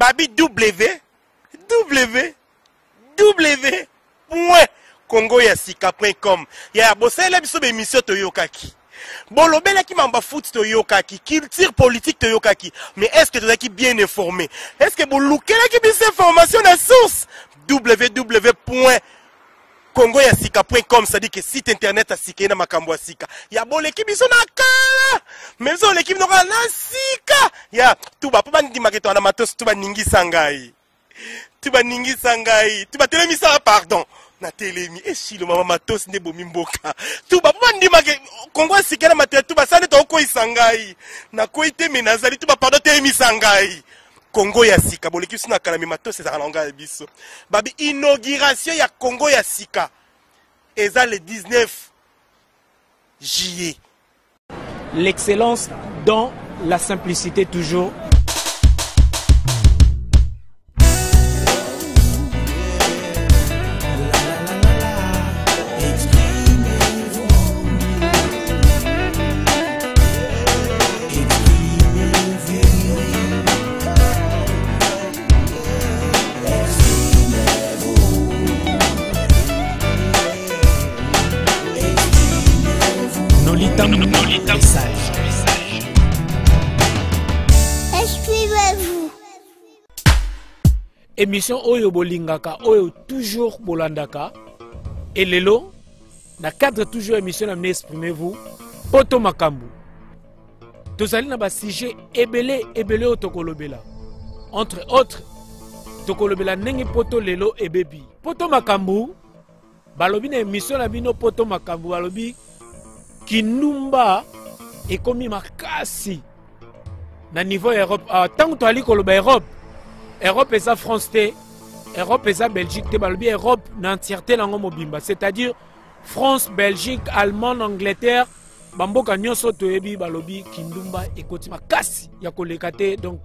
Babi W W W point congo ya sika point com ya bosalela biso ba emission toyokaki bolobelaki mambo ya foot toyokaki culture politique toyokaki mais est ce que tozalaki bien informé est ce que bolukelaki biso information na source www point congo ya sika point com c'est à dire que site internet ya sika ye na makambo ya sika ya boleki biso na kala mais biso oleki bino kaka na sika ya tuba mpo bandimaka etoa na matosi tu baningisa ngai tu baningisa ngai tu batelemisa pardon natelemi eshilo mama matosi nde bomi mboka tuba mpo bandimaka kongo ya sika na mateya tuba sani tokokweyisa ngai nakwei te me nazali tuba pardon telemisa ngai Congo ya sika boleki biso na kala me matosi ezalaka na ngai ya biso babi inauguration ya Congo ya sika eza le 19 juillet. L'excellence dans la simplicité toujours. Nolita message. Exprimez-vous. Émission oyo bolingaka oyo toujours bolandaka et lelo na cadre toujours émission na exprimez-vous poto makambo tozali na basujet ebele ebele oyo tokolobela entre autres tokolobela ndenge poto lelo ebebi poto makambo balobi na emission na bino poto makambo balobi kindumba ekomi makasi na niveau ya europe ah, ntango toali koloba europe europe eza france te europe eza belgique te balobi europe na entièreté nango mobimba c'est-à-dire france belgique allemagne angleterre bamboka nyonso toyebi balobi kindumba ekoti makasi ya koleka te donc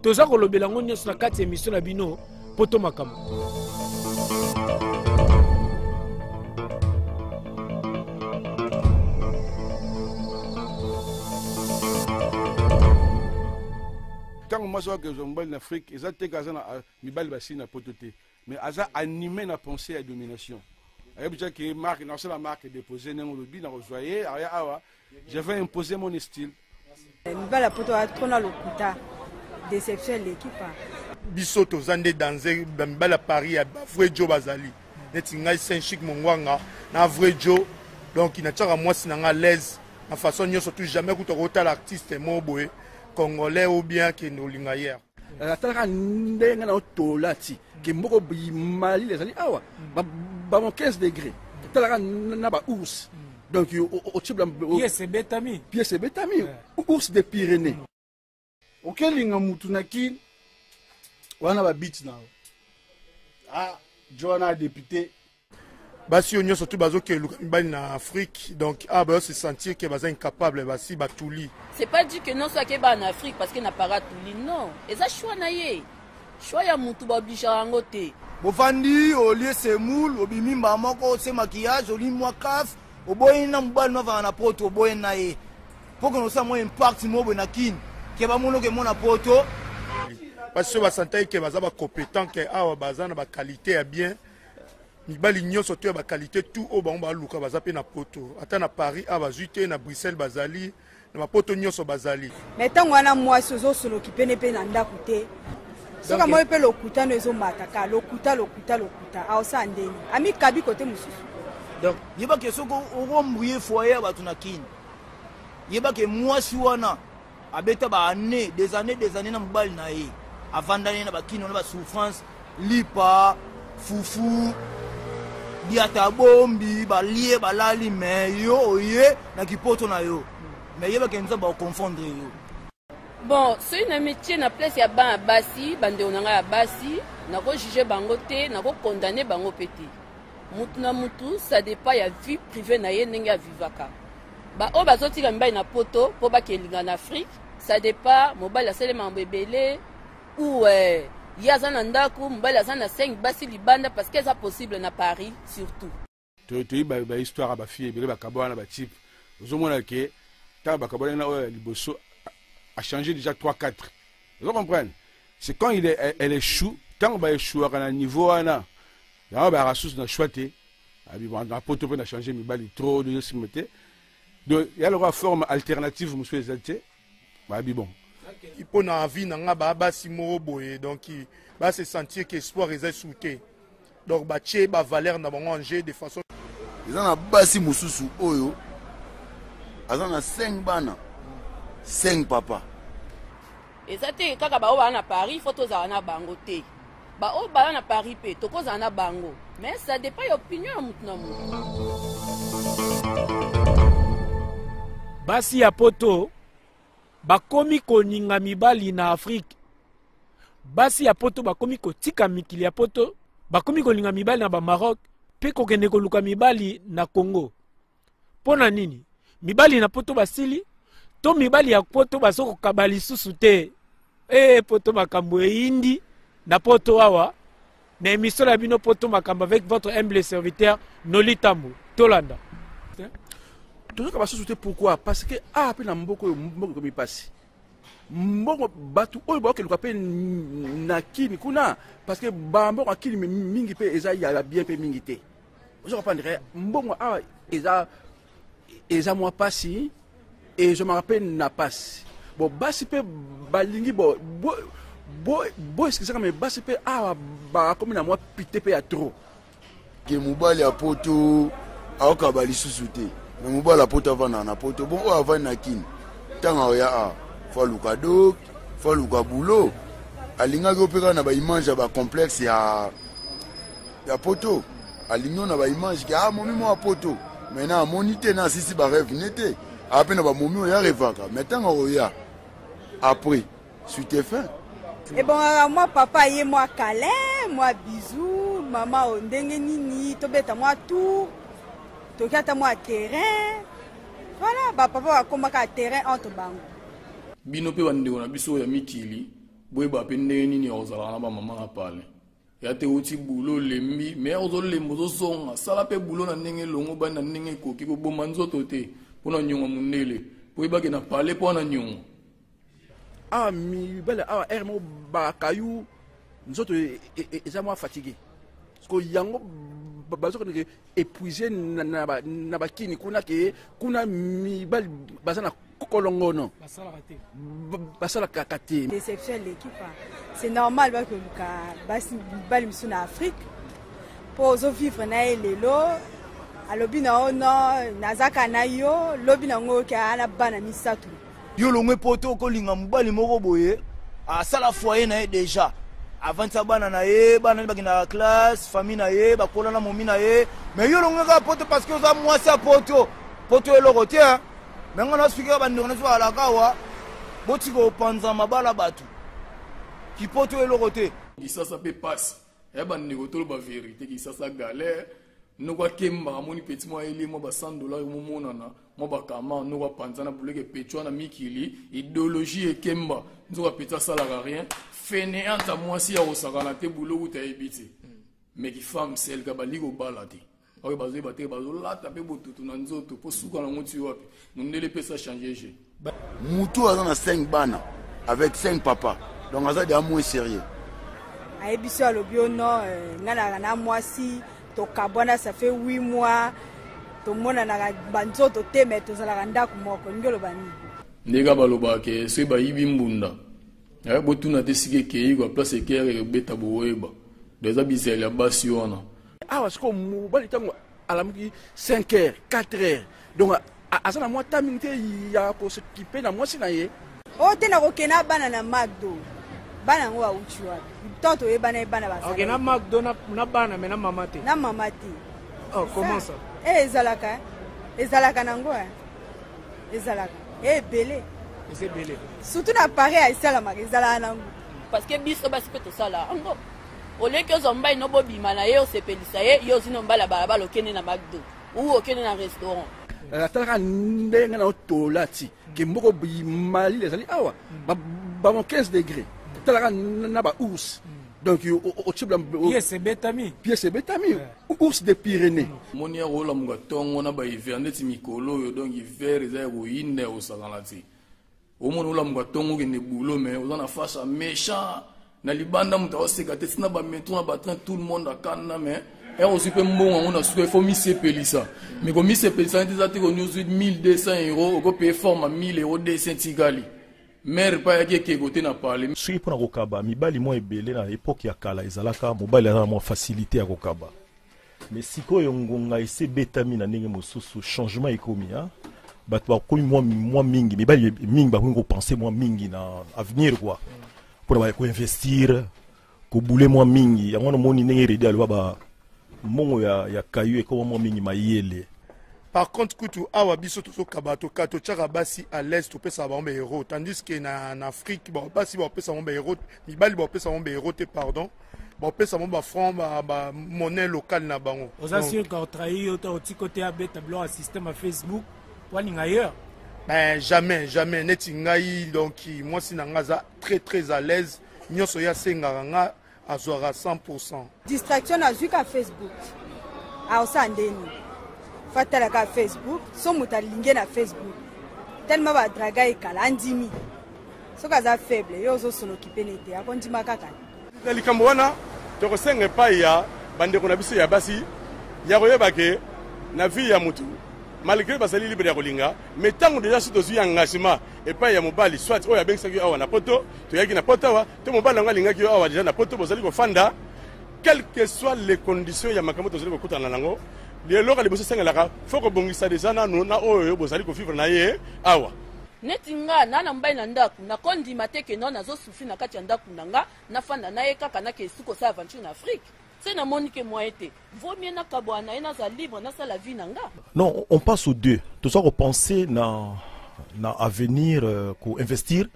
toza kolobela yango nyonso na kati ya emission na bino poto makambo ntango mwasi wakezwa mobali na afrike eza te aza na mibali basili na poto te mais aza anime na pensée ya domination ayebi tia ke marque nakosala marque dépose ndenge olobi nakozwa ye aya awa je vais imposer mon style mibali ya poto trop na lokuta déception eleki pa biso toza nde danze bamibali ya paris ya bavrai jo bazali neti ngai saint chic mongwanga na vrai jo donc natiaka mwasi na ngai alaise na façon nyonso tout jamais kuta kotala artiste moko boye congolais ou bien kende olinga hier atalaka ndenge na otola ti ke mboko malili ezali awa bamo 15 degré talaka na ba ours donc otie pièce ebetami pièce ebetami ours de Pyrénées okelinga mutu na kin wana babiti na yo ah jo wana député basi oyo nyonso tu bazokende luka mibali na afrique donc awa bazo se sentir ke baza incapable basi batuli c'est pas dit que non soki akeba na afrique parce que na para tuli non eza choix na ye choix ya mutu baobligeaka yango te bofandi olie semoule obimi mbala moko otie maquillage olie mwa kafe oboyi na mobali no avanda na poto oboyi na ye mpo kende osala mwa impact moko boye na kini ke bamono ke mona poto basi oyo basantaki ke baza bacompétent ke awa baza na baqualité ya bien mibali nyonso to ya baqualité tout oyo bango baluka baza mpe na poto ata na paris awa bazwi te na bruxelles bazali na bapoto nyonso bazali me ntango wana mwasi ozosoloki pene mpe na ndako te soki amoni mpe lokuta no ezomata ka lokuta lokuta lokuta aosala ndeni amikabi kote mosusu donc yebake soki okombrie foyer ya bato na kini yebake mwasi wana abeta ba année des années des années na mobali na ye avandani na bakini wana ba souffrance lipa fufu diata bombi balie balali me yo oye na kipoto na yo me yebake nzambe akoconfondre yo bon soki na mitie na place ya bana basi bandeko na ngai ya basi nakojuge bango te nakokondane bango mpe te mutu na mutu ça dépend ya vie privée na ye ndenge avivaka baoyo bazotika mibali na poto mpo bakelinga na afrique ça dépend mobali asali makambo ebele ou eh, ye aza na ndako mobali aza na 5 basi libanda parce que eza possible na paris surtout toyebi bahistoire ya bafille ebele bakabwana na batype ozomona ke ntango bakabwanaki na oyo ya liboso achange déjà 3 4 ozo comprendre C'est quand il est, elle échoue, ntango baéchouaka na niveau wana, yango bayaka susu na choix te. Abi bon, na poto mpe na change mibali trop, ezosimba te. Donc ya lokola forme alternative mosusu eza te, babi bon. Mpo na vie na nga, baa basi moko boye, donc ba se sentir que espoir eza esu te, donc batie bavaleur na bango en jeu de façon. Eza na basi mosusu oyo aza na 5 bana, 5 papa. Eza te kaka baoyo baa na Paris fo tozala na bango te. Baoyo baa na Paris mpe tokozala na bango, mais ça dépend ya opinion ya motu na motu. Basi ya poto bakomi koninga mibali na Afrique. Basi ya poto bakomi kotika mikili ya poto, bakomi kolinga mibali na bamaroc mpe kokende koluka mibali na Congo. Mpo na nini? Mibali na poto basili to mibali ya poto bazokokaba lisusu te? E poto makambo eyindi na poto awa na émission na bino Poto Makambo avec votre humble serviteur Noli Tambo. Tolanda. Tozoka basusu te. Pourquoi? Parce que awa mpe na mboka oyo, mboka ekomi mpasi. Mbongo bato oyo baokeluka mpe na kini kuna, parce que bambongo ya kini mingi mpe eza ya bien mpe mingi te. Ozo comprendre? Mbongo awa eza mwa mpasi, ezomaka mpe na mpasi. Bon, basi mpe balingi bo bo excusaka, me basi mpe awa bakomi na mwa pite mpe ya trop. Ke mobali ya poto aokaba lisusu te, me mobali ya poto avandaka na poto. Bon, oyo avandi na kini, ntango aoya a fo aluka dok, fo aluka bulo. Alingaki yo mpe kaka na baimage ya bacomplexe ya poto. Alingi yo na baimage ke ah, momi mwa poto. Maintenant amoni te na asisi barêve ne te, aa mpe na bamomi oyo arevaka. Mais ntango akoya après, suite fin. Ebongaka mwa papa ye mwa câlin, mwa bisou, mama o ndenge nini, tobeta mwa tour, toki ata mwa terrain. Voilà, bapapa bakomaka terrain entre bango. Bino mpe bandeko na biso oyo ya mikili, boyeba mpe ndenge nini ya kozalaka na bamama na pale ya te. Outi bulo, olembi, me ozolemba, ozozonga, sala mpe bulo na ndenge elongo bani, na ndenge ekoki koboma nzoto te mpo na nyongo mondele, po oyebake na pale mpo wana nyongo. Awa mibale awa aire moko bakayu nzoto eza mwa fatigue, parce que yango bazokendeke épuisé na bakini kuna, ke kuna mibali baza na kolongono, basalaka te. Déception eleki pa, c'est normal bakoluka basi mibali mosusu na Afrique, mpo ozovivre na ye lelo, alobi na yo no nazaka na yo, lobi nango oyoki aa na bana misato. Yo longwe poto, okolinga mobali moko boye asala foyer na ye déjà, avandisa bana na ye, bana ne bakendaka classe, famille na ye bakola na momi na ye. Mais yo longwe kaka poto parce que oza mwasi ya poto. Poto eloko te. Me nga nasukika, bandeko na biso bazalaka awa, botika kopanza mabala bato kipoto eloko te. Kisasa mpe pasi ya bandeko, toloba verité, Kisasa galère. Noko akembaka, amoni petit mwa elie mwa ba 100 dollar, emomonana mwa bakama. Noko apanza na buleke pechwa na mikili, idéologie ekemba. Nzoka petit asalaka rien, fainéante, mwasi ya kosakana te, bulo kuta ayebi te. Mais kifemme selka bali kobala te, oyo bazoyeba te, bazolata mpe botutu na nzoto mpo suka nango ti wapi. Mondele mpe sa change jeu. Mutu aza na 5 bana avec 5 papa, donc aza déjà moins sérieux. Ayebi so alobi yo no ngai nalaka na mwasi, tokabwana, ça fait 8 mois, tomonanaka banzoto te, me tozalaka ndako moko. Ndenge oloba nini? Ndenge balobaka ke soki bayibi mbunda, botuna te sika ekei kwa place ekeyaka ekobeta, boyeba. Donc eza bizali ya basi wana. Awa sikoyo mobali ntango alamuki 5 heures, 4 heures, donc aza na mwa ta mingi te ya kosokipe na mwasi na ye. Oyo te, nakokende na bana na Macdo. Bana yango bauti wapi? Ntango toyebana ye, bana. Ok, na Macdo na bana, me na mama te? Na mama te. Oh, comment ça? E ezalaka, ezalaka nango, ezalaka e ebele. Eza ebele. Surtout na Paris esalamaka, ezalaka nango. Parce que biso basi mpe tosala yango. Oleki ozwa mobali no, bobima na ye, osepelisa ye, yo ozwi no mobali ya balabala, okende na Macdo ou okende na restaurant. Atalaka ndenge na otola ti ke mboka malili ezali awa, bamo 15 degré, talaka na baours. Donc otie pièce ebetami. Pièce ebetami, ours de Pyrénées. Moni ya kolamuka ntongo na bahiver neti mikolo oyo, donc hiver eza ya koyinda ya kosakana te. Omona olamuka ntongo, okende boulot, mais oza na face ya méchant. Na libanda moto aoseka te, tina ba metro na ba train, tout le monde akanda, mais ere ozwi mpe mbongo yango na suka, il faut misepelisa. Mais komisepelisa neti eza te koni ozwi 1200 euro, okopaye forme 1000 euro 200 tikali. Mère pa yaki ekeko te na parle. Soki pona kokaba mibali mwa ebele na epoque ya kala ezalaka mobali aza na mwa facilite ya kokaba, mais sikoyo ngonga esi ebetami na ndenge mosusu, changement ekomi hein? Bato bakomi mwa, mwa mingi, mibali mingi bakomi kopense mwa mingi na avenir quoi, mpona koinvestir, kobule mwa mingi. Yango wana omoni ndenge Redi aloba ba mbongo ya, ya kayu ekoma mwa mingi mayele. Par contre kutu awa biso tozokaba toka totiaka basi à l'aise, topesaka bango bahéros, tandis que na, na Afrique ba, basi bapesa bango bahéros, mibali bapesa bango bahéros te, pardon, bapesa bango bafranc ba, ba monnaie locale na bango. Oza sûr ka otrahi yo to otiko te abeta biloko ya système ya Facebook waninga ailleurs? Ben jamais, jamais. Neti ngai donc mwasi na ngai aza très très à l'aise, nyonso ye asengaka nga azwaka 100%. Distraction nazwi ka Facebook, aosala ndeni fatala ka Facebook, so moto alingi na Facebook tellement badraga ekala andimi, soki aza faible yo ozosonoki pene te akondima kaka. Na likambo wana tokosenga epai ya bandeko na biso ya basi ya koyeba ke na vie ya motu, malgré bazali libre ya kolinga, mais ntango deja so tozwi engagement epai ya mobali, soit oyo abengisaki yo awa na poto, toyaki na poto awa, to mobali yango alingaki yo awa deja na poto, bozali kofanda, quelles que soient les conditions ya makambo tozali kokutana nango, eloko ya liboso esengelaka fo kobongisa deja nanu na oyo bozali kovivre na ye awa. Neti nga na na mobali na ndako, nakondima te ke non nazo souffrir na kati ya ndako na nga, nafanda na ye kaka nake su kosala aventure na Afrique. Se namoni ke moyen te, vaut mieux nakabwana na ye, naza libre, nasala vie na nga. Non, on passe aux deux. Toza kopenser na, na avenir, euh, koinvestir,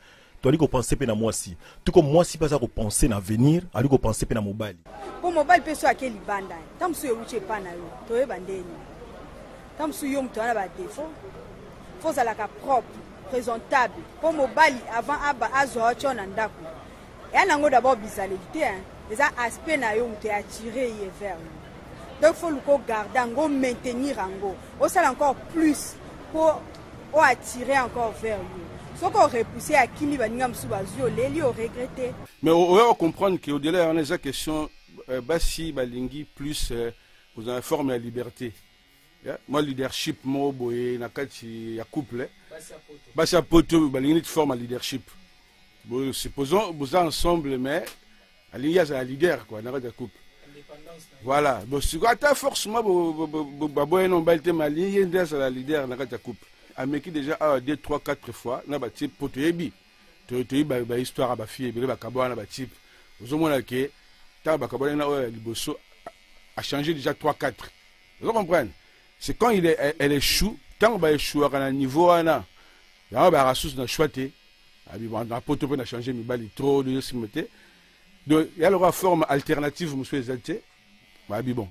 toali kopenser mpe na mwasi, tout comme mwasi mpe aza kopenser na avenir, ali kopenser mpe na mobali. Mpo mobali mpe so ake libanda, ntango mosusu euti epa na yo, toyeba ndeni ntango mosusu yo moto wana badefo, fo ozalaka propre, présentable, mpo mobali avant aba azwa yo tio na ndako eya nango d'abord bizaleli te hein. Eza aspect na yo moto ya attire ye vers yo, donc fo luka ogarde yango, maintenir yango, osala encore plus mpo oattire encore vers yo. Soki orepousse, akimi, baninga mosusu bazwi, oleli, oregrete. Mais oya comprendre que au-delà ya wana eza question euh, basi balingi plus euh, kozala forme ya liberté, yeah? Mwa leadership moko boye na kati ya couple. Basi ya poto balingi neti forme ya leadership. Bo, supposons boza ensemble, mais alingi azala leader quoi na kati ya couple. Voilà, bon sikoyo ata forcément baboya na mobali te, mais alingi ye nde azala leader na kati ya couple. Ameki déjà awa 2 3 4 fois na batype, po toyebi toyebi bahistoire ya bafille ebele bakabwana na batype. Ozomona ke ntango bakabwana na oyo ya liboso, a changé déjà 3 4. Ozo comprendre, c'est quand il est, elle échoue, ntango baéchouaka na niveau wana, yango bayaka susu na choix te. Abi bon, na poto mpe na change mibali trop nsima te, donc ya lokola forme alternative mosusu eza te, babi bon.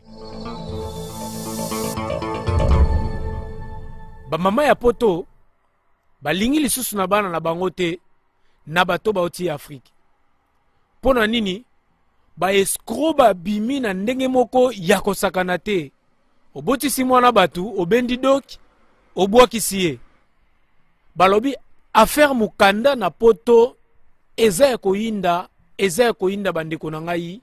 Bamama ya poto balingi lisusu na bana na bango te na bato bauti ya Afrike. Mpo na nini? Baescro babimi na ndenge moko ya kosakana te. Obotisi mwana bato, obendi doki, obwakisi ye. Balobi affaire mokanda na poto eza ya koyinda, eza ya koyinda bandeko na ngai.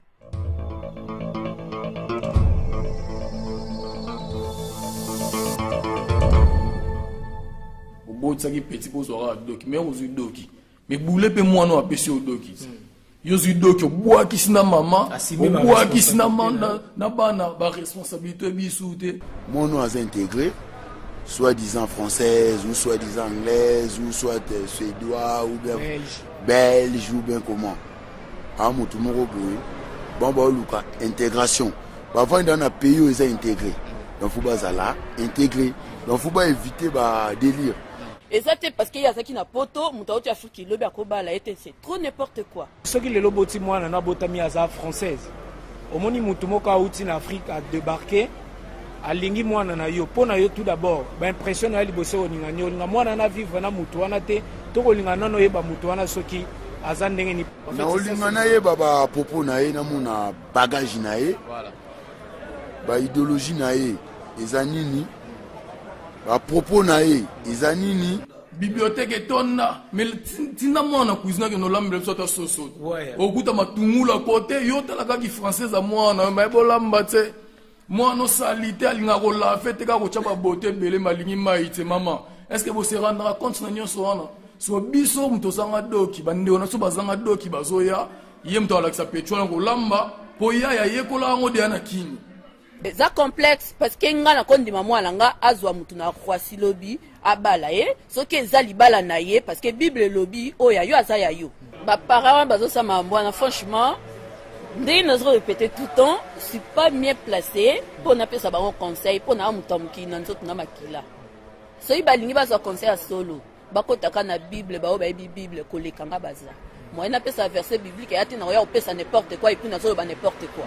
Obotisaki petit mpo ozwaka doki, me ozwi doki, me bule mpe mwana oyo apesi yo doki, yo ozwi doki, obwakisi na mama, obwakisi na bana, baresponsabilité bisu te. Mwana oyo aza intégré, soit disant française ou soit disant anglaise ou soit euh, suédois ou bien belge, belge ou bien comment, a motu moko boye, bango baoluka intégration, bavandi na pays oyo eza intégré, donc fo bazala intégré, donc fo baéviter badélire. Eza te parce que ye azalaki na poto, moto auti Afrique lobi akobala ye te, c'est trop n'importe quoi. Soki lelo boti mwana na botami aza française, omoni motu moko auti na Afrique adebarke, alingi mwana na yo, mpo na yo tout d'abord baimpression na yo liboso, olinga nini? Olinga mwana na vivre na motu wana te, to kolinga nano oyeba motu wana soki aza ndenge nini? Na olinga nayeba bapropos na ye, namona bagage na ye, baidéologie na ye eza nini, bapropos na ye eza nini. Bibliothèque etonda, mais tinda mwana na cuisine akende olambela biso ata soso. Okuta matungulu kote, yo tala kaka ki française ya mwana, mais bolamba te. Mwana osali te alingaka kolafe te kaka kotya babote ebele malingi mai te mama. Est-ce que bose rendra compte na nyonso wana? So biso moto ozanga doki, bandeko na biso bazanga doki bazoya, ye moto alakisa pecho wana kolamba, po yaya yekola yango deya na kini. Eza complexe parce que nga nakondima mwana nga azwa mutu na Roissy lobi abala ye soki eza libala na ye parce que Bible elobi oyo ya yo aza ya yo. Ba parents wana bazosala makambo wana franchement ndenge nazo répéter tout temps suis pas mieux placé mpo napesa bango conseil mpo na moto ya mokili na nzoto na makila soki balingi bazwa conseil ya solo Bakota ka na bible baoyo bayebi bible koleka nga baza. Moyen napesa verset biblique eya te nakoya kopesa n'importe quoi et puis nazoloba n'importe quoi.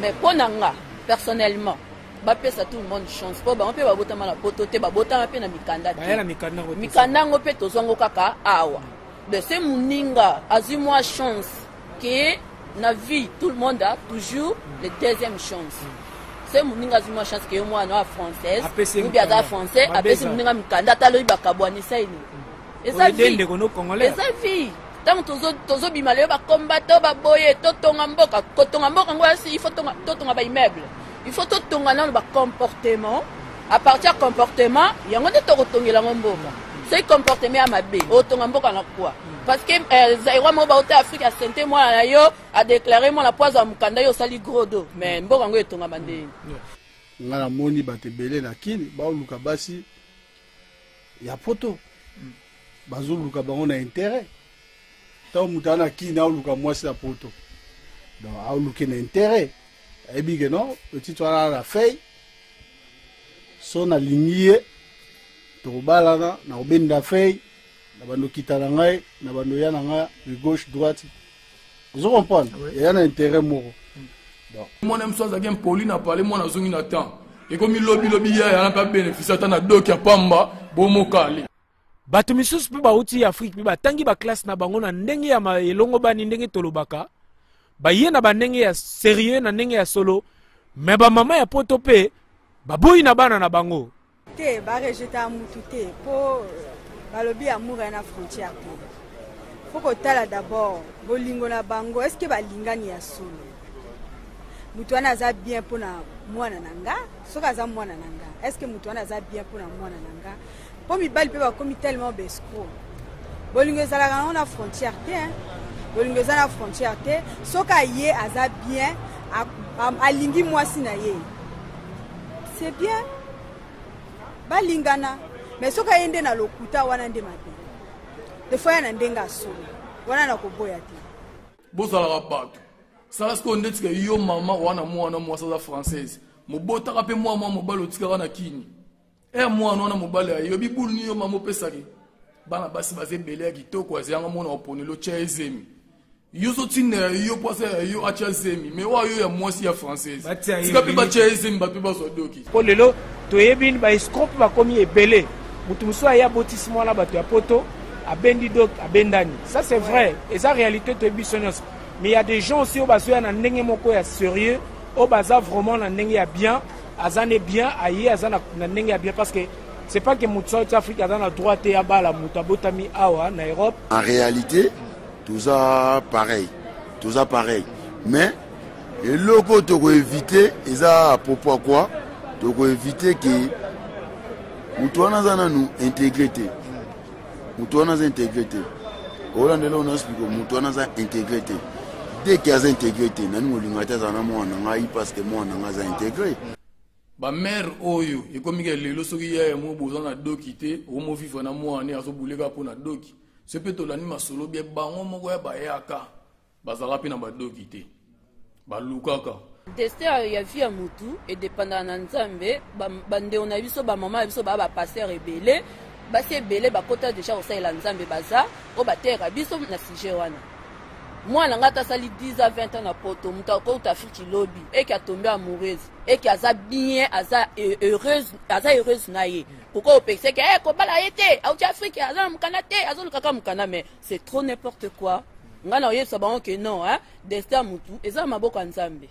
Mais mpo na nga personnellement bapesa tout le monde chance mpo bango mpe babotama na poto te babotama mpe na mikanda te mikanda yango mpe tozwa yango kaka awa de se moninga azwi mwa chance ke na vie tout le monde a toujours le deuxième chance se moninga azwi mwa chance ke yo mwana wa française ou bien aza français apesi moninga mikanda ata loyi bakabwanisa ye nini eza vie eza vie ntango tozobima lelo bakomba to baboye totonga mboka kotonga mboka yango il faut totonga baimmeuble il faut totonga nano bacomportement à partir ya comportement yango nde tokotongela yango mboka soki comportement ya mabe otonga mboka na quoi parce que euh, zaïrois moko bauta afrique asente mwana na yo adeklare mwana po azwa mokanda yo osali gros dos mais mboka yango etongama ndenge nga namoni bato ebele na kini baoluka basi ya poto bazoluka bango na interet ntango moto aa na kini aoluka mwasi na poto donc aoluke na interet ayebi ke non petit wana na feuille so nalingi ye tokobalana nakobenda feuille na bando kita na ngai na bando ya na ngai de gauche droite ozo comprendre eya na intérêt moko mwana mosusu azalaki impoli na pale mwana azongi na temps ekomi lobilobi yaya na mpe abénéficie ata na doki ya pamba bomokali bato misusu mpe bauti afrike mpe batangi baklasse na bango na ndenge ya elongobani ndenge tolobaka baye na bandenge ya serieux na ndenge ya solo me bamama ya poto mpe baboyi na bana na bango Te ba rejeta mutu te po balobi amour ya na frontière te. Faut kotala d'abord bolingo na bango est ce que balingani ya solo? Mutu wana aza bien pona mwana na nga soki aza mwana na nga est ce que mutu wana aza bien pona mwana na nga? Po mibali pe bakomi tellement ba escroc. Bolingo ezalaka nango na frontière te hein? Bolingo eza na frontière te soki aye aza bien alingi mwasi na ye c'est bien balingana mais soki aye nde na lokuta wana nde mabe des fois ya na ndenge asolo wana nakoboya te bozalaka bato sala sikoyo ndeti ke yo mama wana mwana mwasi aza française mobotaka mpe mwa mwa mobali otikaka na kini e mwana wana mobali aye yobi bulu ni yo mama opesaki bana basi baza ebele ya kitoko azeyanga mona oponeli otya ye zemi yo ozotinda ya yo mpo aza ya yo atya zemi mais oyo yo ya mwasi ya française tika mpe batya ye zemi bato mpe bazwa doki mpo lelo toyebi baescro mpe bakomi ebele moto mosusu aye abotisi mwana bato ya poto abendi dok abendani ça c'est vrai eza réalité toyebi biso nyonso mais il y a des gens aussi oyo bazoya na ndenge moko ya sérieux oyo baza vraiment na ndenge ya bien aza ne bien aye aza na, na ndenge ya bien parce que c'est pas que moto south afrique aza na droit te abala moto abotami awa na europe en réalité toza pareil toza pareil mais eloko oyo tokoevite eza à propos ya quoi tokoevite ke moto wana aza nanu integre te moto wana aza integre te olanda eloko na explike moto wana aza integre te dès ke aza integre te nani kolinga te azala na mwana na ngai parce que mwana na ngai aza integre ba mère oyo ekomi ke lelo soki yaya moko boza na doki te okomovivre na mwana azobule kaka mpo na doki soki mpe tolandi masolo bie bango moko ya bayaka bazalaka mpe na badoki te balukaka destin ya vie ya mutu edependaka na nzambe bandeko na biso bamama na biso baa bapaster ebele basi ebele bakota deja kosalela nzambe baza oyo bateyaka biso na sujet wana mwana nga ata asali 10 ans 20 ans na poto moto akouta afriki lobi eke atombe amoureuse eke aza bien aza heureuse aza heureuse na ye pourquoi opekisa ke eh, kobala ye te auti afrike aza na mokanda te azolukaka mokanda mais c'est trop n'importe quoi ngai na oyebisa bango ke non hein, destin ya motu eza na maboko ya nzambe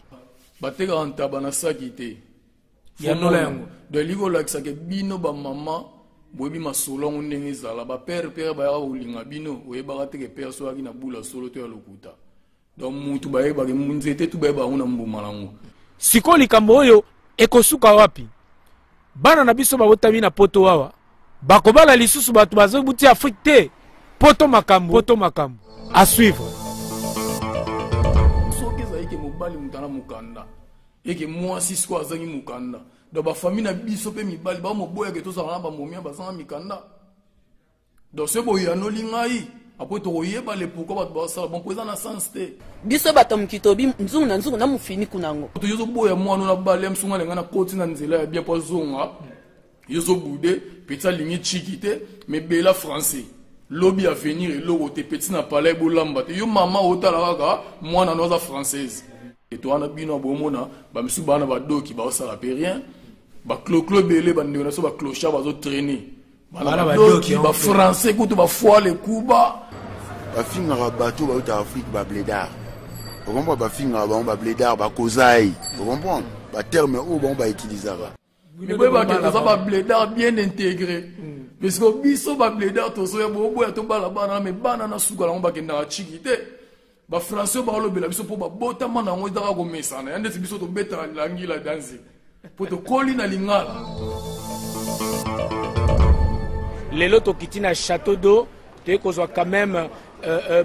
Boyebi masolo yango ndenge ezala, ba père père bayaka kolinga bino, oyebaka te ke père soki ayaki na bula solo to ya lokuta. Donc mutu bayebaka nzete tu bayebaka yango na mbuma nango. Sikoyo likambo oyo ekosuka wapi? Bana na biso babotami na poto awa bakobala lisusu bato bazobuti Afrique te. Poto makambo, poto makambo. À suivre. Soki ezali ke mobali moto ana mokanda eke mwasi sikoyo azangi mokanda, donc bafamille na biso mpe mibali bamoboya ke tozala na bamomia bazanga mikanda. Donc soki boyanoli ngai apres tokoyeba le pourquoi bato basala bon mpo eza na sens te. Biso bato ya mokili toyebi nzungu na nzungu na mofiniku na yango. Yo ozoboya mwana na bale ya mosunga alinga na koti na nzela ya bien mpo azonga yo ozobude petit alingi chiki te mais bela français lobi avenir eloko te petit na palais bolamba te yo mama otala kaka mwana no aza française eto wana bino bomona bamisusu bana badoki baosala pe rien bacloclo ebele bandeko na biso baclochard bazotraine bana badoki bafrançais kutu bafoile kuba bafingaka bato bauta afrique babledard okomprendre bafingaka bango babledard bakozai okomprendre baterme oyo bango bautilisaka boyebake toza babledard bien intégré parce que biso babledard tozoya boboya tobala bana me bana na suka nango bakendaka chiki te bafrançais oyo baolobela biso mpo babotama na yango ezaka komesana ya ndeti biso tobetaka langila danse mpo tokoli na lingala. Lelo tokiti na Château d'eau, toyei kozwa quand même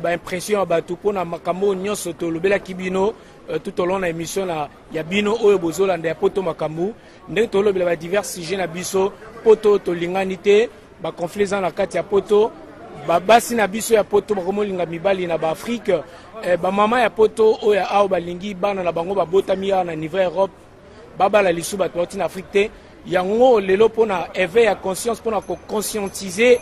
baimpression ya bato mpo na makambo oyo nyonso tolobelaki bino tout au long na émission na ya bino oyo bozolanda ya poto makambo, ndenge tolobela ba divers sujets na biso poto tolingani te, ba conflit eza na kati ya poto, babasi na biso ya poto bakomolinga mibali na baafrike, bamama ya poto oyo awa balingi bana na bango babotami awa na niveau ya Europe babala lisu bato bauti na Afrique te. Yango lelo mpona éveil ya conscience, mpona koconscientiser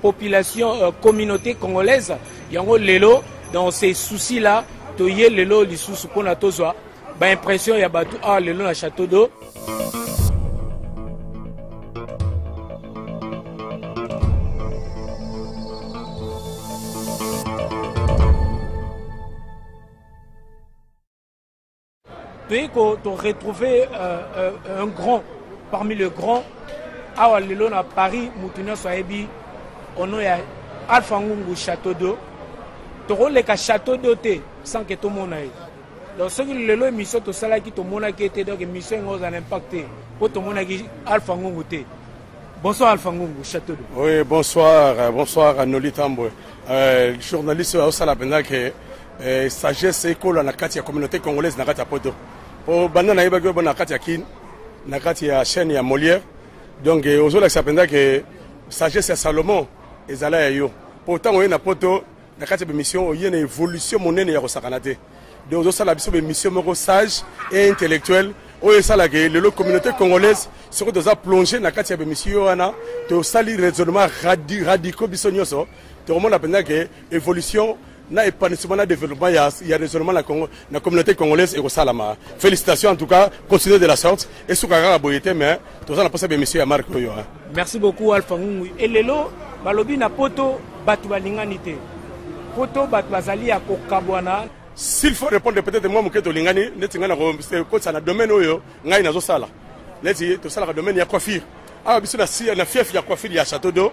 population, communauté congolaise, yango lelo dans ces soucis là toye lelo lisusu mpona tozwa baimpression ya bato awa lelo na Château d'eau. Toyei toretrouver un grand parmi le grand awa lelo na Paris, mutu nyonso ayebi ono ya Alpha Ngungu Château d'eau. Tokoleka Château d'eau te sans que tomona ye. Donc soki lelo émission tosalaki tomonaki ye te, donc émission yango ozala na impact te mpo tomonaki Alpha Ngungu te. Bonsoir Alpha Ngungu, Château d'eau. Oui, bonsoir, bonsoir à Noli Tambwe. Journaliste oyo azosala mpenza ke sagesse ekola na kati ya communauté congolaise na kati ya poto. Po banda nayebaki oyo na kati ya Kin, na kati ya chaîne ya Molière. Donc ozolakisa mpenza ke sagesse ya Salomon ezala ya yo. Po ntango oye na poto na kati ya bémission oye na évolution monene ya kosakana te. Donc ozosala biso bémission moko sage et intellectuelle oyo esalaka lelo communauté congolaise soki toza plongé na kati ya bémission wana tosali raisonnement radicaux biso nyonso tokomona mpenza ke évolution na épanouissement na développement ya raisonnement na Congo, na communauté congolaise ekosalama. Félicitations en tout cas, continuez de la sorte esuka kaka boye te, mais toza na posa bémission ya marque oyo. Merci beaucoup Alpha Ngungu. Et lelo balobi na poto bato balingani te, poto bato bazali ya kokabwana. S'il faut répondre peut-être moi moke tolingani neti ngai nakokotisa na domaine oyo ngai nazosala neti tosalaka domaine ya coiffure awa biso na fief ya coiffure ya Château d'eau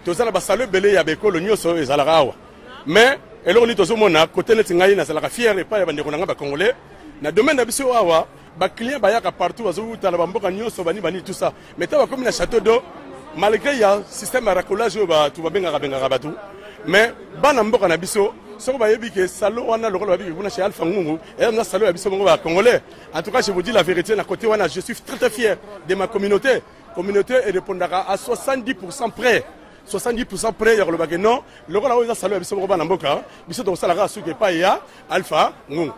toza na basalo ebele ya bekolo nyonso ezalaka awa, mais eloko nini tozomona kote neti ngai nazalaka fier epai ya bandeko na ngai bacongolais na domaine na biso awa, baclient bayaka partout bazowuta na bamboka nyonso bani bani tout ça, mais ntango bakomi na Château d'eau malgré ya système ya racolage oyo bato babengaka bengaka bato, mais bana mboka na biso soki bayebi ke salon wana lokola babiki kuna chez Alpha Ngungu eya na salon ya biso moko bacongolais. En tout cas je vous dis la vérité, na côté wana je suis très très fier de ma communauté. Communauté erépondaka à 70% près, 70% près ya koloba ke non, lokola oyo eza salon ya biso moko bana mboka biso tokosala kaka suki epai ya Alpha Ngungu,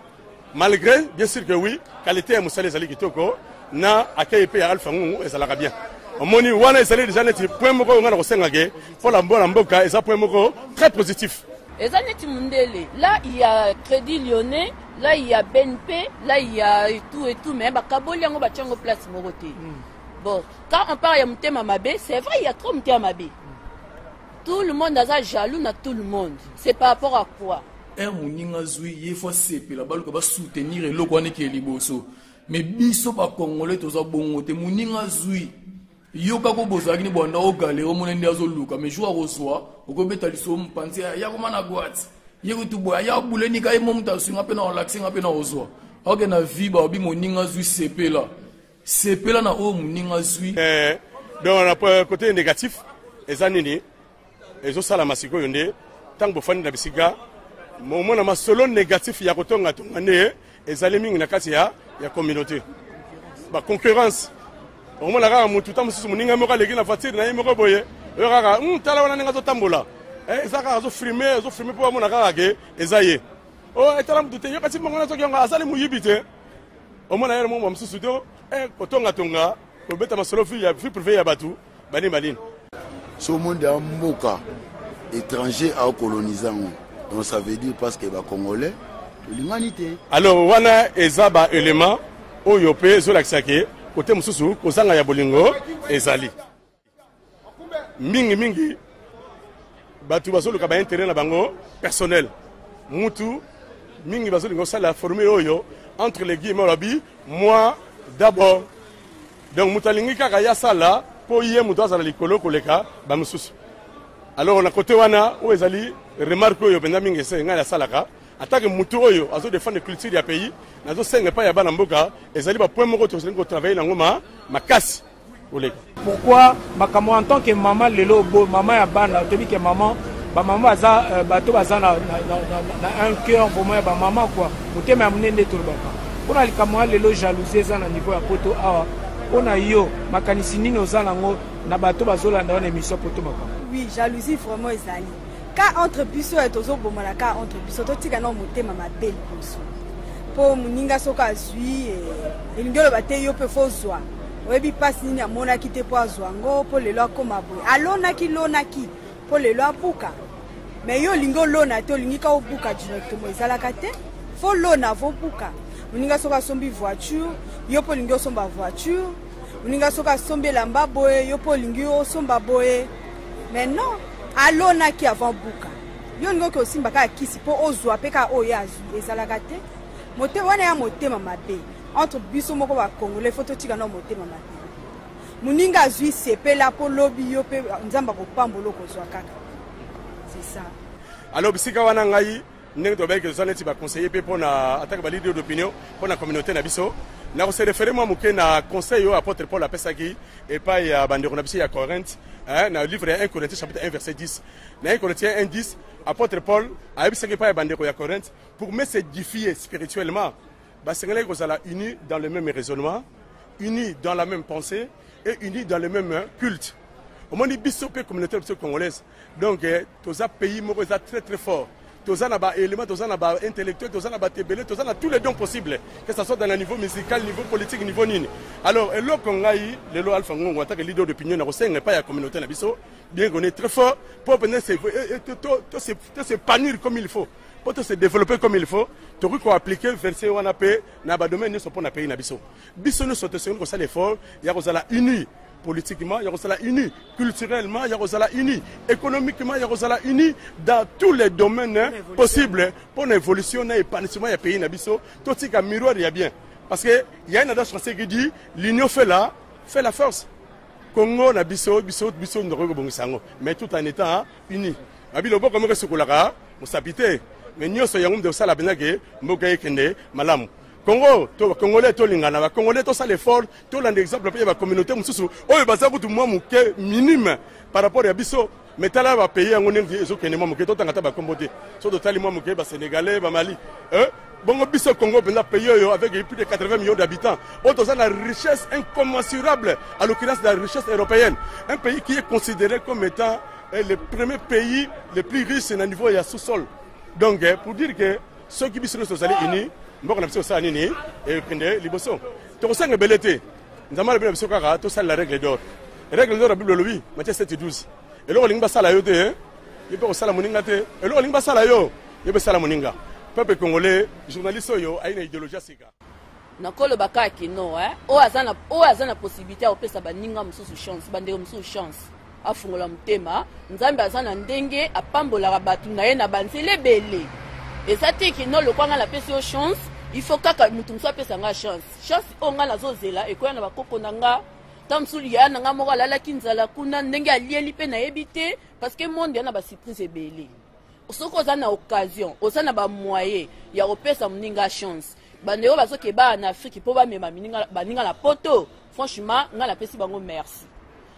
malgré bien sûr que oui, qualité ya mosala ezali kitoko na accueil mpe ya Alpha Ngungu ezalaka bien. Omoni wana ezali déjà neti point moko oyo ngai na kosenga ke mpo na mbona mboka eza point moko très positif. Eza neti mundele, là il y a Crédit Lyonnais, là il y a BNP, là il y a et tout et tout, mais bakaboli yango batia yango place moko te. Bon, quand on parle ya motema mabe, c'est vrai, il y a trop motema mabe. Tout le monde aza jaloux na tout le monde. C'est par rapport à quoi? Ere moninga azwi ye fo asepela, baluka basoutenir eloko wana ekee liboso, mais biso bacongolais toza bongo te. Moninga azwi Yo kaka bozalaki ni bwanda o galère omona nde azoluka mais jour akozwa okobeta lisolo mopanzi ya koma na boîte ye kutu boye aya buleni ka ye mo moto azwi nga mpe na relaxe nga mpe na kozwa aoke na vie baobi moninga azwi sepela sepela na oyo moninga azwi. Eh, donc na côté négatif eza nini ezosalama sikoyo nde ntango bofandi na bisika momona masolo négatif ya kotongatonga nde ezali mingi na kati ya, ya communauté baconcurrence okomona kaka motu ta mosusu moninga moko aleki na voiture na ye moko boye oyo kaka hmm, tala wana ndenge azotambola eh, eza kaka azofrime azofrime mpo bamona kaka ke eza ye o oh, etala motu te yoka ti mbongo na soki yango azali moyibi te omona ye moko mosusu to eh, kotongatonga kobeta masolo vie privée ya bato banini banini so monde ya mboka étranger aokolonise yango donc ça veut dire parce que bacongolais tolingani te. Alors wana eza ba élément oyo mpe ezolakisa ke kote mosusu kozanga ya bolingo ezali mingi mingi bato bazoluka ba intérêt na bango personnel mutu mingi bazolinga kosala formule oyo entre les guillemets olobi moi d'abord donc moto alingi kaka ye asala mpo ye moto azala likolo koleka bamosusu alors na kote wana oyo ezali remarque oyo mpenza mingi ese ngai nasalaka atake motu oyo azo defendre culture ya pays nazosenga epai ya bana mboka ezali bapoint moko tozolingi kotravaille nango ma makasi koleka. Pourquoi makambo en tant que maman lelo bo maman ya bana toyebi ke maman ba maman baza euh, bato baza na, na, na, na, na un cœur vraiment ya ba maman quoi motema ya monene nde tolobaka mpo na likambo ya lelo jalousie eza na niveau ya poto awa mpo na yo makanisi nini oza nango na bato bazolanda wana émission poto makambo oui jalousie vraiment ezali ka entre biso ya tozobomana ka entre biso totika nao motema mabe liboso mpo moninga soki azwi eh, elingi oloba te yo mpe fo ozwa oyebi mpasi nini amonaki te mpo azwa yango mpo lelo akoma boye alonaki lonaki mpo lelo abuka me yo olingi olona te olingi ka obuka directement ezalaka te fo lona vobuka moninga soki asombi voiture yo mpo olingi osomba voiture moninga soki asombi elamba boye yo mpo olingi osomba boye mais non alonaki avant buka yo olingi oke osimba kaka kisi mpo ozwa mpe kaka oyo ye azwi ezalaka te motema wana ya motema mabe entre biso moko ba congolais faut totika nao motema mabe moninga azwi sepela mpo lobi yo mpe nzambe akopambola okozwa kaka c'est ça alors bisika wana ngai ndenge tolobaki toza neti baconseiller mpe mpona atake baleader d'opinion mpona communauté na biso nakose référé mwa moke na conseil oyo apôtre paul apesaki epai ya bandeko na biso ya corinthe na livre ya 1 corinthiens chapitre 1 verset 10 na 1 corinthiens 1 10 apôtre paul ayebisaki epai ya bandeko ya corinthe pour me s'édifier spirituellement basengelaki kozala unis dans le même raisonnement unis dans la même pensée et unis dans le même culte omoni biso mpe communauté na biso congolaise donc eh, toza pays moko eza très très fort toza na baélément toza na baintellectuel toza na bato ebele toza na tous les dons possibles que ça soit dans le niveau musical niveau politique niveau nini alors eloko ngai lelo alpha ngongo atake leader d'opinion na kosenga epai ya communauté na biso bien qu'on est très fort mpo mpenza s'épanouir comme il faut mpo to se développer comme il faut tokoki koapplike verset wana mpe na badomaine nyonso mpo na pays na biso biso nyonso tosengeli kosala effort ya kozala uni politiquement ya kozala uni culturellement ya kozala uni économiquement ya kozala uni dans tous les domaines possibles mpo na évolution na épanouissement ya pays na biso totika miroir ya bien parce que y a un adage français qui dit l'union fait la fait la force Congo na biso biso biso ndokoki kobongisa yango mais tout en étant uni babi loboko moko esukolaka mosapi te me nyonso yango moto ekosala mpenza ke mboka ekende malamu congo to congolais tolingana bacongolais tosala effort tolanda exemple mpe ya bacommunauté mosusu oyo baza kutu mwa moke minime par rapport ya biso me tala bapays yango ndenge ezokende mwa moke totanga ata bakombo te so totali mwa moke basénégalais bamali eh? bongo biso congo mpenza pays oyo avec plus de 80 millions d'habitants oyo toza na richesse incommensurable à l'occurrence de la richesse européenne un pays qui est considéré comme étant eh, le premier pays le plus riche na niveau ya sous-sol donc eh, pour dire que soki biso nyonso tozali uni mboka na biso kosala nini ekende liboso tokosanga ebele te nzambe alobi na biso kaka tosalela règle d'or règle d'or ya bible olobi matie 7 12 eloko olingi basala yo te eh? yo mpe kosala moninga te eloko olingi basala yo yo mpe sala moninga peuple congolais journaliste oyo ayi na idéologie ya sika Nakoloba kaka ke non eh, oyo aza na oyo aza na possibilité ya kopesa baninga mosusu chance, bandeko mosusu chance, afungola motema. Nzambe aza na ndenge apambolaka bato na ye na banzela ebele. Eza te ke non lokwa ngai napesi yo chance, il faut kaka moto mosusu apesa ngai chance. Chance oyo ngai nazozela ekoya na bakoko na nga. Ntango mosusu yaya na ngai moko alalaki nzala kuna, ndenge alieli mpe nayebi te, parce que monde ya na basurprise ebele. Soki oza na occasion, oza na bamoyen ya kopesa moninga chance. Bandeko bazokeba na Afrique mpo bamema baninga na poto, franchement ngai napesi bango merci.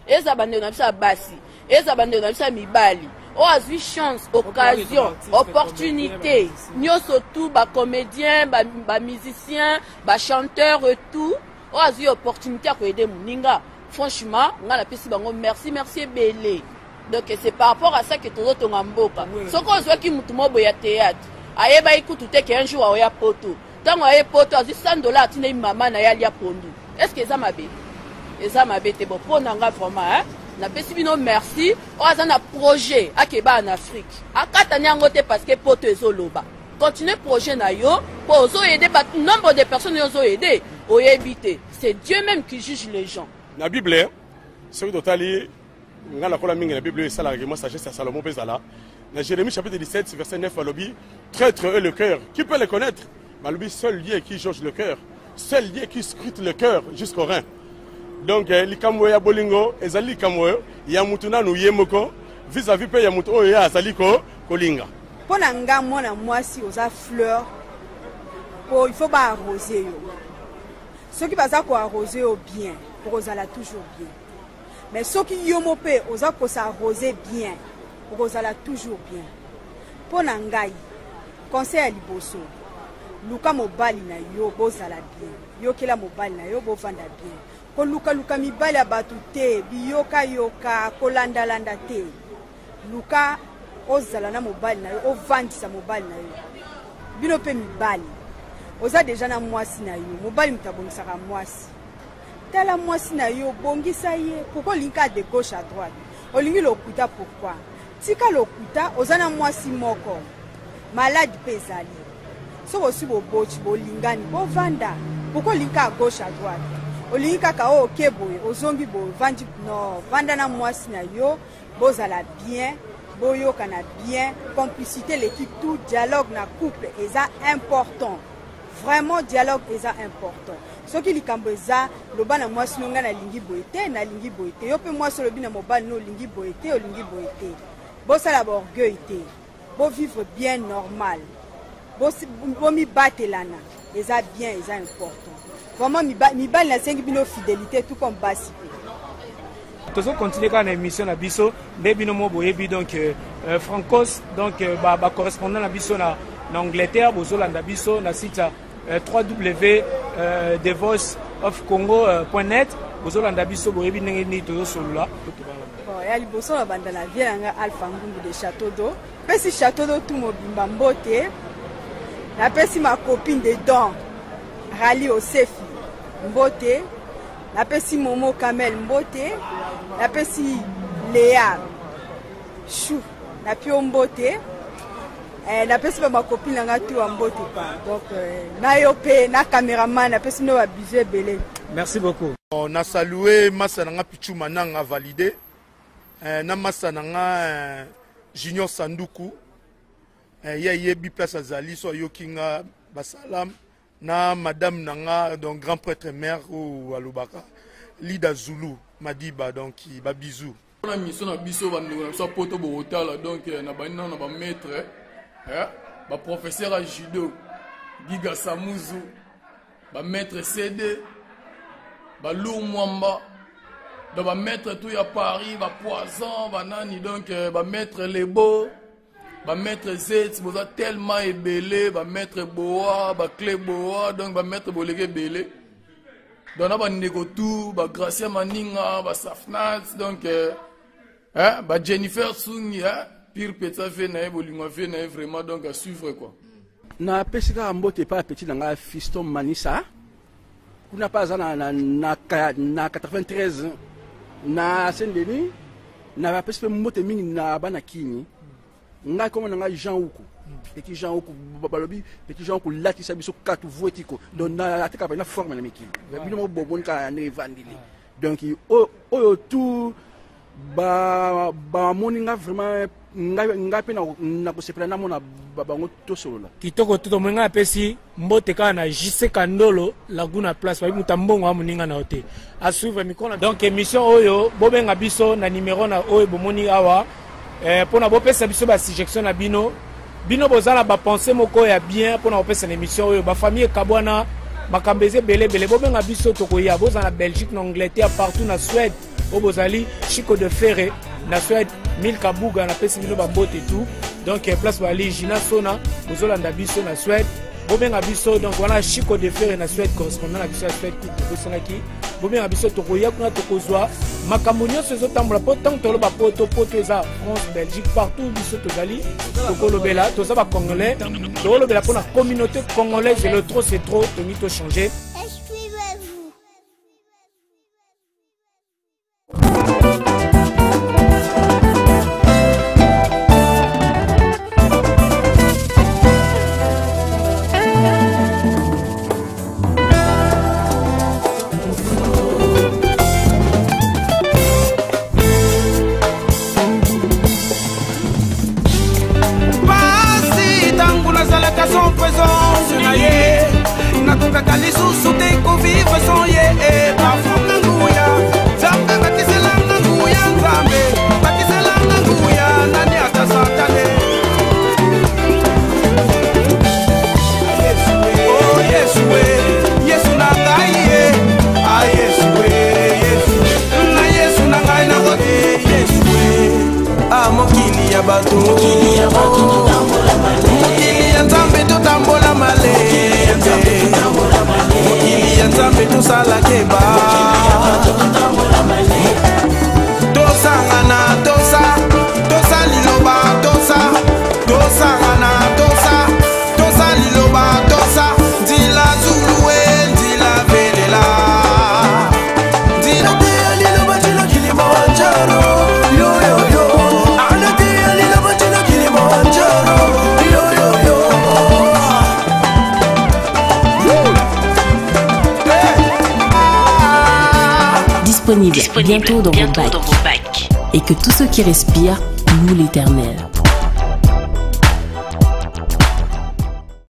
Eza bandeko na biso ya basi, eza bandeko na biso ya mibali oyo azwi chance, occasion, opportunité nyonso tout, bacomédien, bamusicien, bachanteur et tout, oyo azwi opportunité ya koyede moninga, franchement ngai napesi bango merci, merci ebele. Donc c'est par rapport à ça que tozotonga mboka. Soki ozwaki mutu moko boye ya théâtre, ayebaki kutu te ke un jour aoya poto, ntango aye poto azwi 100 $ atindeli mama na ye alia pondu, est ce que eza mabe? Eza mabe te. Bon, mpo na nga vraiment, hein, napesi bino merci. Oyo aza na projet akeba en Afrique, akatani yango te parce que poto ezoloba. Continue projet na yo mpo ozoyede nombre de personnes oyo ozoyede, oyebi te, c'est Dieu même qui juge les gens. Na Bible, soki totali, nga nakola mingi na Bible oyo esalaka mwa sagesse ya Salomo mpe ezala na Jérémie chapitre 17 verset 9, balobi: "Traître est le cœur, qui peut le connaître?" Balobi: "Seul Dieu qui jauge le cœur, seul Dieu qui scrute le cœur jusqu'au rein." Donc likambo ya bolingo ezali likambo oyo ya mutu nanu ye moko vis-à-vis mpe ya mutu oyo ye azali kolinga. Mpo na nga, mwana mwasi oza fleur, po il faut baarrose yo. Soki baza koarrose yo bien, okozala toujours bien. Mais soki yo mo mpe oza kosarrose bien, okozala toujours bien. Mpo na ngai, conseil ya liboso, luka mobali na yo, bozala bien, yokela mobali na yo, bovanda bien. Kolukaluka mibali ya bato te, biyokayoka, kolandalanda te. Luka ozala na mobali na yo, ovandisa mobali na yo. Bino mpe mibali, oza deja na mwasi na yo, mobali moto abongisaka mwasi. Tala mwasi na yo, bongisa ye. Pourquoi olingi kaka de gauche à droite? Olingi lokuta pourquoi? Tika lokuta. Oza na mwasi moko, maladi mpe ezali. Soki osi boboti, bolingani, bovanda. Pourquoi olingi kaka gauche à droite? Olingi kaka oyo oke boye, ozongi boye, ovandi. No, vanda na mwasi na yo, bozala bien, boyokana bien. Complicité eleki tout. Dialogue na couple eza important, vraiment dialogue eza important. Soki likambo eza, loba na mwasi no: "Ngai nalingi boye te, nalingi boye te." Yo mpe mwasi, olobi na mobali no: "Olingi boye te, olingi boye te." Bosala baorgueil te, bovivre bien normal, bomibatelana, eza bien, eza important vraiment. Mibali, nasengi bino fidélité, tout comme basi mpe. Tozocontinue kaka na émission na biso nde bino mo boyebi. Donc Francos, donc bacorrespondant na biso na Angleterre, bozolanda biso na site ya 3W The Voice of Congo .net. Bozolanda biso, boyebi ndenge nini tozosolola. Bon, ya liboso na banda na vie na nga, Alpha Ngungu de Château d'eau. Napesi Château d'eau tout mobimba mbote. Napesi ma copine de don Rali Osefi mbote. Napesi Momo Kamel mbote. Napesi Léa Chou napi yo mbote. Napesi bamacopine na nga tu ya mbote pa. Donc na yo mpe na caméraman, napesi bino babisous ebele. Merci beaucoup. Bon, na salue masa na nga Pichu Mananga validé, na masa na nga Junior Sanduku, ye ayebi place azali, so ayoki nga, basalam na madame na nga, donc grand prêtre mère oyo alobaka Lida Zulu Madiba, donc babisous. Mpona mission na biso, bandeko na biso ya poto bokotala. Donc na bandi nano na bamaître, baprofesseur ya judo Giga Samuzu, bamaître CD, balour Mwamba, donc bamaître tout ya Paris, bapoison, banani, donc bamaître Lebo, bamaître Z, boza tellement ebele, bamaître Boa, baclé Boa, donc bamaître boleki ebele. Donc na bandeko tout, bagracia Maninga, basafnat, donc hein, bajennifer Sungi, hein, pire petit ve na ye, bolingo ve na ye, vraiment, donc à suivre quoi. Napesi kaka mbote epai ya petit na ngai Fiston Manisa kuna mpe aza na 93 na Saint Denis. Napesi mpe mbote mingi na bana Kini. Ngai kombo na ngai Jean Uku, petit Jean Uku. Balobi petit Jean Uku latisa biso katu vuetiko. Donc atekaka mpenza forme na mikili. Bino moko bomoni kaka ndenge evandeli. Donc oyo tout. Bamoni nga vraiment, ngai mpe nakosepela namona bango, tosolola. Kitoko. To tomoni ngai apesi mbote kaka na JC Kandolo Laguna Place. Babi moto mbongo ya moninga na yo te asuivre micro na. Donc émission oyo, bobenga biso na numéro na oyo bomoni awa mpona bopesa biso basuggestion na bino. Bino boza na bapensées moko ya bien mpona kopesa na émission oyo, bafamille ekabwana, makambo eza ebele ebele. Bobenga biso, tokoya. Boza na Belgique, na Angleterre, partout, na Suède oyo bozali, Chico de Ferre na Suède, Milka Buga, napesi bino bambote tout. Donc place bali Gina Sona, bozolanda biso na Suède, bobenga biso. Donc wana Chico de Ferre na Suède, correspondant na biso ya Suède. Kutu tobosanaki, bobenga biso, tokoya kuna, tokozwa makambo nyonso ezotambola. Mpo ntango toloba poto, poto eza France, Belgique, partout. Biso tozali tokolobela, toza bacongolais, tokolobela mpona communauté congolaise. Le trop c'est trop, tongi tochange. Exprimez-vous. Pasi ntango nazalaka sans présence na ye, nakokaka lisusu te kovivre sans ye. Bafunga nguya, Nzambe bakiselanga nguya, Nzambe bakiselanga nguya, nani ata Satane. Oh Yesu e, Yesu na ngai ye, ah Yesu e, Yesu na Yesu na ngai nakote Yesu e. Ah mokili ya bato, mokili ya Nzambe, totambola malembe. Mokili ya Nzambe, tosala keba, tosangana, tosa, tosa liloba, tosa, tosangana, tosa, tosa liloba, tosa nzila zulu e nzila velela nzila. Kilimanjaro, yo yo yo. Anatia liloba tino Kilimanjaro, yo yo yo. Disponible bientôt dans vos bacs. Et que tous ceux qui respirent louent l'Éternel.